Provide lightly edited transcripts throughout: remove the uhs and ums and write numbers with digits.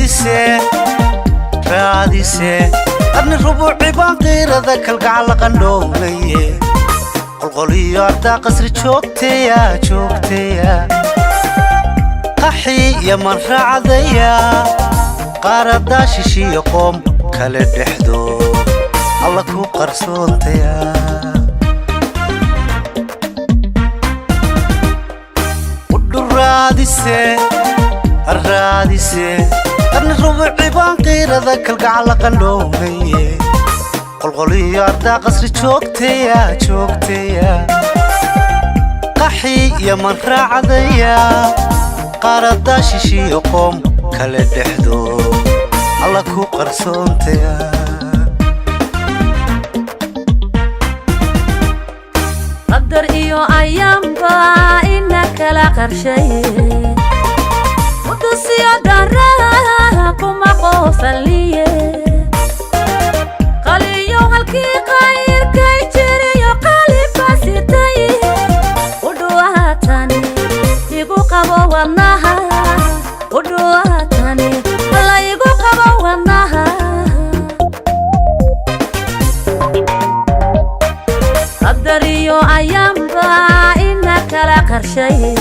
Raadise, raadise, qarni rubuuci baan qiirada kalgacal qandhownaye. Qolqoliyo ardaa qasri joogtaya, joogtaya, qaxi Yaman raacdaya, qaaradaa shishiyo qoom kale dhexdo alla ku qarsoontaya. Udhu raadise, raadise, qarni rubuuci baan qiirada kalgacal qandhownaye. Qolqoliyo ardaa qasri joogtaya, joogtaya, qaxi Yaman raacdaya, qaaradaa shishiyo qoom kale dhexdo alla ku qarsoontaya. Qadar iyo ayaanba ina kala qarshaye, qudusiyo daraha kuma qoofaliye. Qaliyo halkii qayrkay jiriyo qalibasitay, udhuwaatani igu qabo wadnaha, udhuwaatani la igu qabo wadnaha. Qadar iyo ayaanba ina kala qarshaye,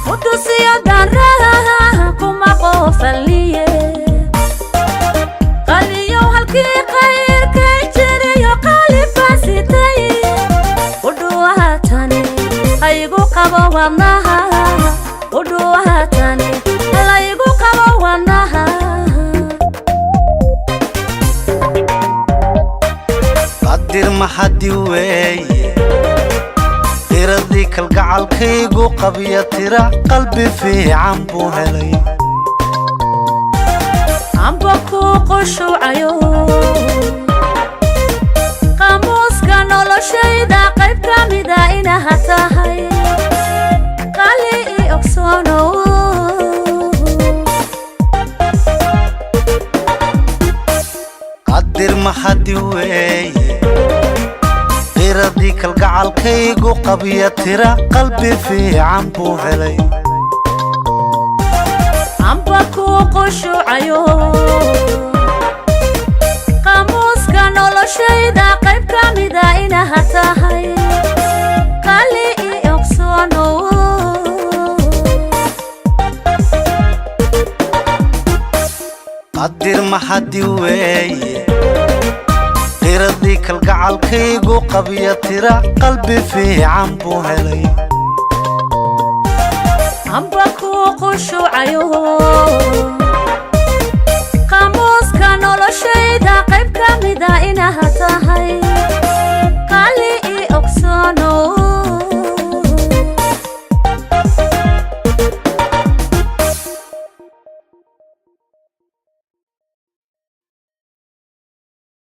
qudusiyo daraha kuma qoofaliye. Qaliyo halkii qayrkay jiriyo qalibasitay, udhuwaatani haygu qabo wadnaha, udhuwaatani laygu qabo wadnaha. Qadir mahadi weeye qiradii kalgacalkaygu qabya tira, qalbi fiican buu helay. Amba ku qushuucayo, qaamuuska noloshayda qayb ka mida inaha tahay, qali i ogsoonow. Qadir mahadi weeye qiradii kalgacalkaygu qabya tira, qalbi fiican buu helay. Amba ku qushuucayo, qaamuuska noloshayda qayb ka mida inaha tahay, qali i ogsoonow. Qadir mahadi weeye qiradii kalgacalkaygu qabya tira, qalbi fiican buu helay. Amba ku qushuucayo, qaamuuska noloshayda qayb ka mida inaha tahay.